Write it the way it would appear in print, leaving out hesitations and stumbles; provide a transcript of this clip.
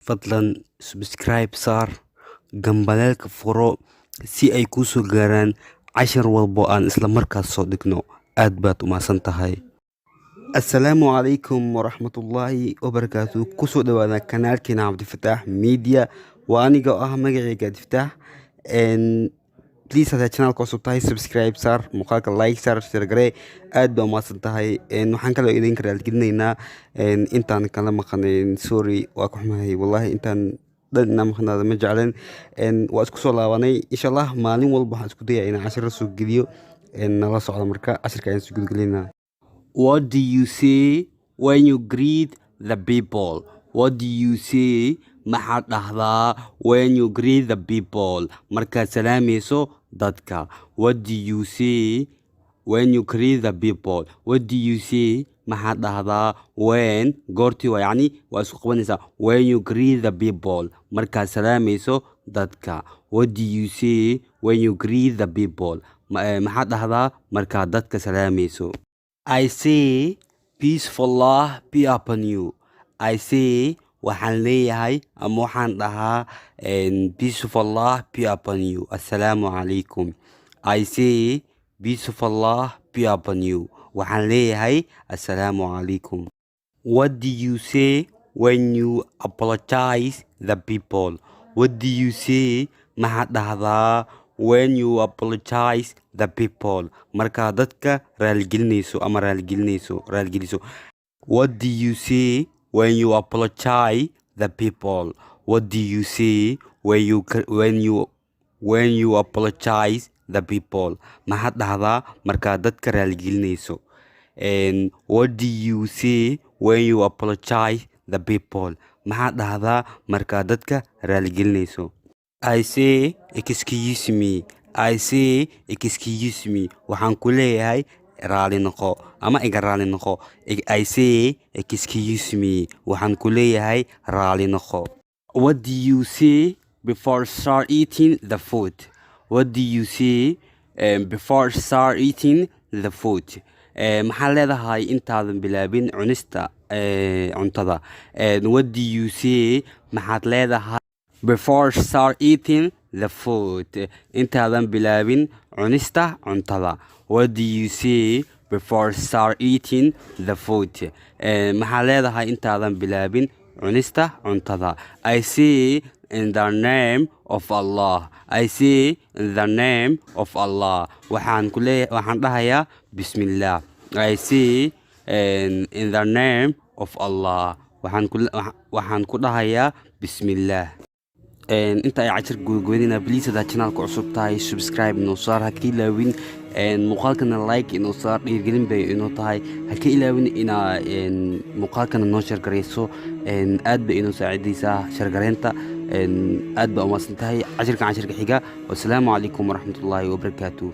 Fadlan subscribe saar, gambaleelka furo si ay kuu soo gaaraan cashar walbo aan isla markaas soo dhigno. Aad baad u mahadsan tahay. Assalaamu calaykum waraxmatullaahi wabarakaatu. Kusoo dhawaada kanaalkeena Cabdifataax Media. Waa aniga oo ah magacayga Cabdifataax. Please, haddaad channelka cusub tahay, subscribe saar, muuqaalka like saar, share garee. Aad baa umahadsan tahay. Waxaan kaloo idinka raalgelinaynaa intaan kala maqanayn. Sorry, waa ka xumahay wallahi, intaan dhan inaan maqnaada ma jeclen. Waa isku soo laabanay insha Allah. Maalin walba waxaan isku dayaa inaan cashiro soo geliyo. Nala socda. Marka cashirka ayaan soo gudgelinaa. What do you say when you greet the people? What do you say, maxaad dhahdaa, when you greet the people, markaad salaamayso dadka? What do you say when you greet the people? What do you say, maxaad dhahdaa, when, goortii waa, yacni waa isku qabanaysaa, when you greet the people, markaad salaamayso dadka? What do you say when you greet the people? Maxaad dhahdaa markaad dadka salaamayso? I say, "Peace of Allah be upon you." I say, waxaan leeyahay ama waxaan dhahaa, "Peace of Allah be upon you." Assalaamu calaykum. I say, "Peace of Allah be upon you." Waxaan leeyahay assalaamu calaykum. What do you say when you apologize the people? What do you say, maxaad dhahdaa, when you apologize the people, markaad dadka raaligelinayso ama raaligelinayso, raaligeliso? What do you say when you apologize the people? What do you say when you apologize the people? Maxaad dhahdaa markaad dadka raaligelinayso? And what do you say when you apologize the people? Maxaad dhahdaa markaad dadka raaligelinayso? I say, "Excuse me." I say, "Excuse me." Waxaan ku leeyahay raali noqo ama iga raali noqo. I say, "Excuse me." Waxaan ku leeyahay raali noqo. What do you say before start eating the food? What do you say before start eating the food? Maxaa leedahay intaadan bilaabin cunista cuntada? What do you say, maxaad leedahay, before start eating the food, intaadan bilaabin cunista cuntada? What do you say before start eating the food? Maxaa leedahay intaadan bilaabin cunista cuntada? I say, "In the name of Allah." I say, "In the name of Allah." Waxaan ku leeyahay, waxaan dhahayaa bismillah. I say, "In the name of Allah." Waxaan ku dhahayaa bismillah. Inta ay cashir gudagudinaa, please, haddaad channelka cusub tahay, subscribe inoo saar, ha ka ilaawin. Muuqaalkana like inoo saar, dhiirgelin bay inoo tahay. Ha ka ilaawin inaa muuqaalkana noo share garayso. Aad bay inoo saacidaysaa share gareynta. Aad baa umahadsan tahay. Cashirkan cashirka xiga, wasalaamu calaykum waraxmatullaahi wabarakaatu.